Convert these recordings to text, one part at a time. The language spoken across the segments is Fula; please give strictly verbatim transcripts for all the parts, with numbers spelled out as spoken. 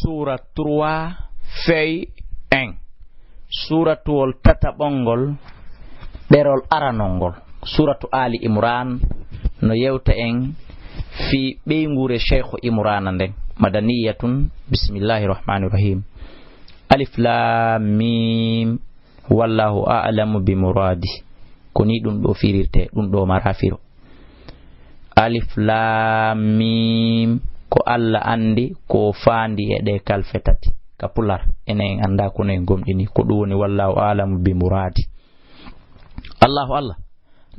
Suura trois, feuille un. Suuratuwol tataɓongol, ɗerol aranol ngol. Suuratu Ali Imran no yewta en fii ɓeynguure Sheikhu Imrana nden. Madaniyatun, bismillahi rahmani rahim. Alif Lam Mim. Wallahu a'lamu bi muradi. Ko ni ɗum ɗo firirte, ɗum ɗo mara firo. Alif Lam Mim. Ko Allah anndi ko faandi e ɗe kalfe tati. Ka pular, enen en annda kono en gomɗini. Ko ɗum woni wallahu a'lamu bi muradi. Allahu Allah.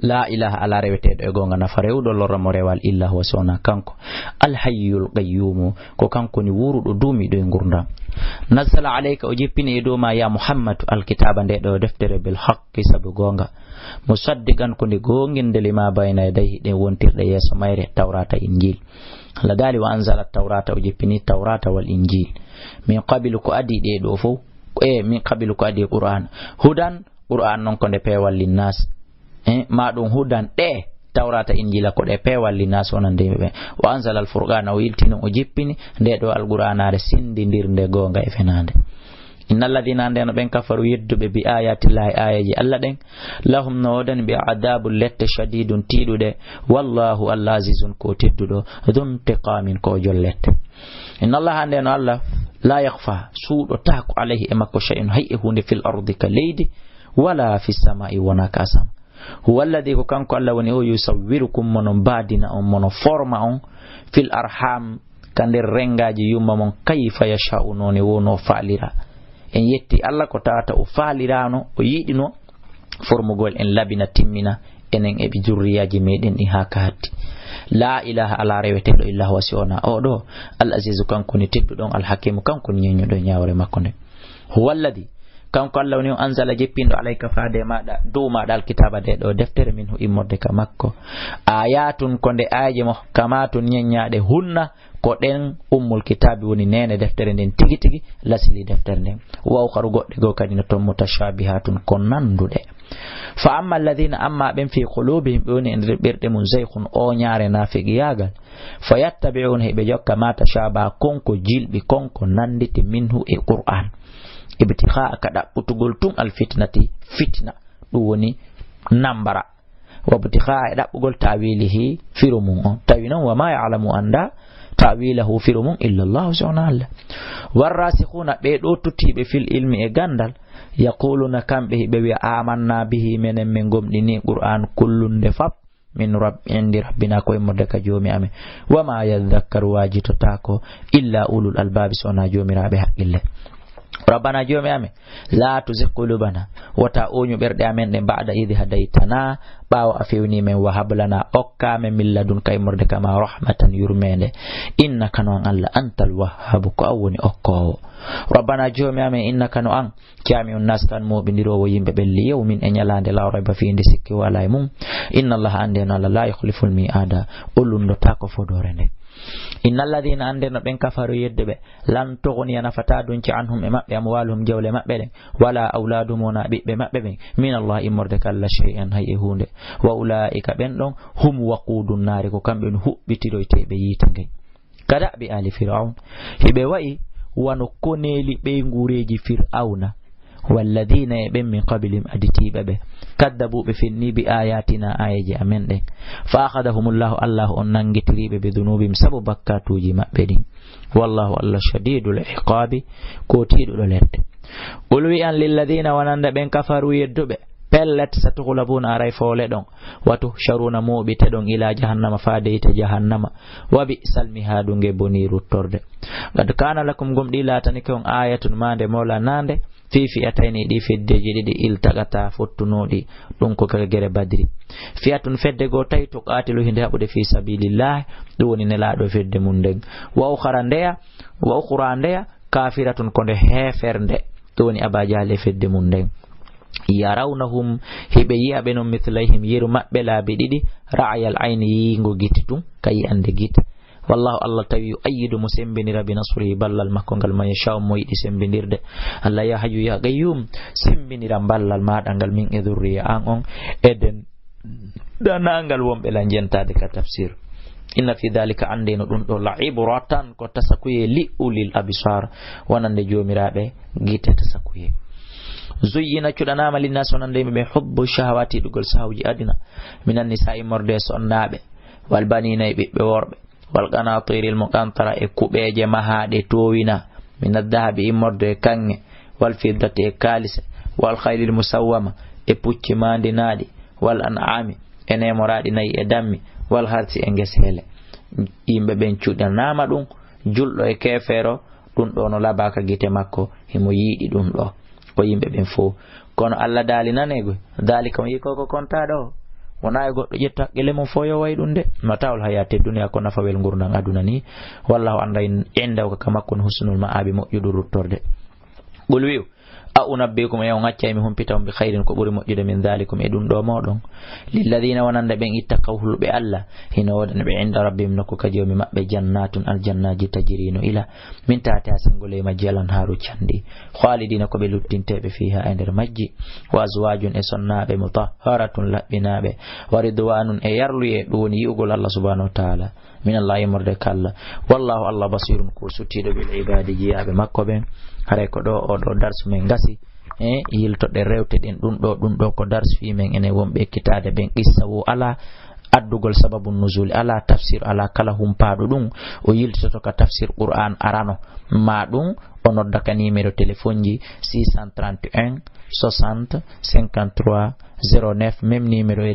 La ilaha, alaa reweteeɗo e goonga nafa rewɗo lorra mo rewal illa huwa, so wonaa kanko. Al hayyul qayyumu, ko kanko ni wuuruɗo duumiiɗo e ngurndan. Nazzala alayka, o jippini e dow ma ya Muhammadu, alkitaaba, nde ɗo deftere, bil haqqi, sabu goonga. Musaddiqan, ko nde goonginde, lima bayna yadayhi, ɗen wontirɗe yeeso mayre, tawrata injil. Allah daali wa anzala tawrata, o jippini tawrata wal injil. Min qabilu, ko adii ɗe ɗo fow, e min qabilu ko adii Qur'an. Hudan, Qur'an non ko nde peewal linnas. Eh, ma ɗum hudan ɗe tawrata injila ko ɗe peewal linnas wonande yimɓe ɓen. Wa anzala al furqana, o yiltino, o jippini nde ɗo alqur'anaare sendindirnde goonga e fenaande. Inna alladhina, ande no ɓen kafaru yedduɓe bi ayatillahi, ayaji Allah ɗen, lahum no woodani ɓe adabun lette shadidun tiiɗuɗe. Wallahu Allah azizun ko tedduɗo, dhuntiqamin ko jol lette. Inna Allah ande no Allah la yakhfa suuɗotaako alayhi e makko shay'un hay e huunde fil ardi ka leydi wala fis sama'i wona ka asama. Huwa alladhi ko kanko Allah woni o yusawwirukum mono mbaadina on mono forma on fil arham ka nder rengaji yumma mon kayfa yasha'u noni wono faalira. En yetti Allah ko tawata o faalirano o yiɗino formugol en labina timmina enen e ɓe zurriyaji meɗen ɗi haa ka hatti. La ilaha ala reweteɗo illa huwa si wona o ɗo al azizu kanko ni tedduɗon al hakimu kanko ni ñeññuɗo e ñawre makko nde. Huwa alladhi Kanko Allah woni on anzala jeppinɗo alayka faade maɗa dow maɗa alkitaba de ɗo deftere minhu immorde ka makko. Ayatun ko nde ayaji mo kamatun ñeññaɗe hunna ko ɗen ummul kitabi woni nene deftere nden tigi tigi lasli deftere nden. Wa ukharu goɗɗe goo kadi no ton mutashabihatun ko nanduɗe. Fa amma alladhina amma ɓen fi qulubihim ɓe woni e nder ɓerɗe mum zaykhun o ñaare nafiqiyagal. Fa yattabi'una hiɓe jokka ma tashabaha konko jilɓi konko nanditi minhu e Qur'an. Ibtigha'a ka ɗaɓɓutugol tun alfitnati fitna. Ɗum woni nambara. Wa ibtigha'a e ɗaɓɓugol ta'wilihi firo mum on. Tawi non wa ma ya'lamu anda ta'wilahu firo mum illa Allahu si wona Allah. Warrasikhuna ɓe ɗo tutiɓe fil ilmi e gandal. Yaquluna kamɓe hiɓe wi'a amanna bihi menen min gomɗini Qur'an kullunde fab. Min rab-, indi rabbina ko immorde ka joomi amen. Wa ma yadhakkaru wajitotaako illa ulul albabi so wona joomiraaɓe haqqille. Rabbana joomi amen, la tuzigh qulubana, wota oñu ɓerɗe amen ɗen ba'da idh hadaytana, ɓaawo a fewni men, wa hab lana, okka men min ladunka immorde kama rahmatan yurmeende, innaka no an Allah antal wahhabu ko an woni okkoowo. Rabbana joomi amen innaka no an Jami'un nas kan mooɓindiroowo yimɓe ɓen li yawmin e ñalaande la rayba fii nde sikki wala e mum. Inna Allah ande no Allah la yukhliful mi'ada o lundotaako fodoore nde. Inna alladhina ande no ɓen kafaru yedduɓe lan tughniya nafata dunci anhum e maɓɓe amwaluhum jawle maɓɓe ɗen wala awladuhum wona ɓiɓɓe maɓɓe ɓen min Allah immorde ka Allah shay'an hay e huunde. Wa ula'ika ɓen ɗon hum waqudun naari ko kamɓe woni huɓɓitiroyteeɓe yiite ngen. Ka da'bi aali Fir'awn, hiɓe wa'i wano koneeli ɓeynguureeji Fir'awna, walladhiina e ɓen min qablihim aditiiɓe ɓe, kaddabu ɓe fenni bi aayaatinaa aayeeje amen ɗen. Fa akhadhahumullaahu, Allaahu on nanngitiri ɓe bi dhunuubihim sabu bakkaatuuji maɓɓe ɗin. Wallaahu Allah shadiidul iqaabi, kootiiɗo ɗo lette. Qul wi'an lilladhiina wonande ɓen kafaru yedduɓe, Pellet, satughlabuuna, aray fooleɗon, wa tuhsharuuna, mooɓiteɗon, ilaa jahannama, faade yiite jahannama, wa bi'sal mihaadu, nge bonii ruttorde. Qad kaana lakum, gomɗii laatanike on, aayatun, maande moolanaande, fii fi'atayni, ɗii feddeeji ɗiɗi, iltaqataa, fottunooɗi, ɗum ko ka gere Badri. Fi'atun, fedde goo tawi, tuqaatilu, hinde haɓude, fii sabiilillaahi, ɗum woni Nelaaɗo fedde mum nden, wa ukhra, ndeya, wa ukhraa, ndeya, kaafiratun, ko nde heeferde, ɗum woni Abaa Jahal e fedde mum nden. Yarawnahum, hiɓe yi'a ɓe non, mithlayhim, yeru maɓɓe laabi ɗiɗi, ra'ayal ayni, yiingo gite tun, ka yi'ande gite. Wallaahu, Allah tawi, yu'ayyidu, mo sembinira, bi nasrihi, ballal makko ngal, man yasha'u, mo yiɗi sembindirde. Allah, ya Hayyu, ya Qayyum, sembinira ballal maaɗa ngal, min e dhurriya an on, e den danangal wonɓe lan jentaade ka tafsir. Inna fi dhalika, anndee no ɗum ɗo, la ibratan, ko tasakuye, li ulil absar, wonande joomiraaɓe gite tasakuye. Zuyyina, cuɗanaama, linnaasi, wonande yimɓe ɓe, hubbu shahawati, yiɗugol sahawji aduna, minan nisaa, immorde e sonnaaɓe, wal baniina, e ɓiɓɓe worɓe, wal qanaatiiril muqantara, e kuɓeeje mahaaɗe toowina, minad dahabi, immorde e kaŋŋe, wal fiddati, e kaalise, wal khaylil musawwama, e pucci maandinaaɗi, wal an'aami, e neemoraaɗi nayi e dammi, wal harsi, e ngeseele. Yimɓe ɓen cuɗanaama ɗum, julɗo e keefeero, ɗum ɗo no labaa ka gite makko, himo yiɗi ɗum ɗo. Ko yimɓe ɓen fow. Kono Allah daali nanee goy, daalika, on yi'i ko ko kontaaɗo o. Wonaa e goɗɗo ƴetta haqqille mum fow yo way ɗum de. Mataa'ul hayaati duniya, ko nafawel ngurndan aduna ni. Wallahu, annda, indahu, ka makko no, husnul ma'aabi, moƴƴudu ruttorde. Qul, wi'u, a unabbi'ukum, e on accay mi humpita on, bi khayrin, ko ɓuri moƴƴude, min dhalikum, e ɗum ɗo mooɗon? Lilladhina, wonande ɓen, ittaqaw, hulɓe Allah, hino woodani ɓe, inda rabbihim, nokku ka Joomi maɓɓe, jannatun, aljannaaji, tajri, no ila, min tahtiha, senngo ley majji, al anhaaru, canɗi, khalidina, ko ɓe luttinteeɓe, fiha, e nder majji, wa azwajun, e sonnaaɓe, mutahharatun, laɓɓinaaɓe, wa ridwanun, e yarluyee, ɗum woni yi'ugol Allah subhanahu wa ta'ala, min Allah, immorde ka Allah. Wallahu, Allah, basirun, ko suttiiɗo, bil ibaadi, jiyaaɓe makko ɓen. Haray ko ɗo oo ɗoo darsu men gasi, e yiltoɗen, rewteɗen ɗum ɗo, ɗum ɗo ko darsu fii men enen wonɓe ekkitaade ɓen. Qissa woo alaa, addugol sababu nuzuli alaa, tafsir alaa. Kala humpaaɗo ɗum, o yiltoto ka tafsir Qur'an arano, maa ɗum o nodda ka numéro téléphone ji six cent trente et un soixante cinquante-trois zéro neuf, même numéro e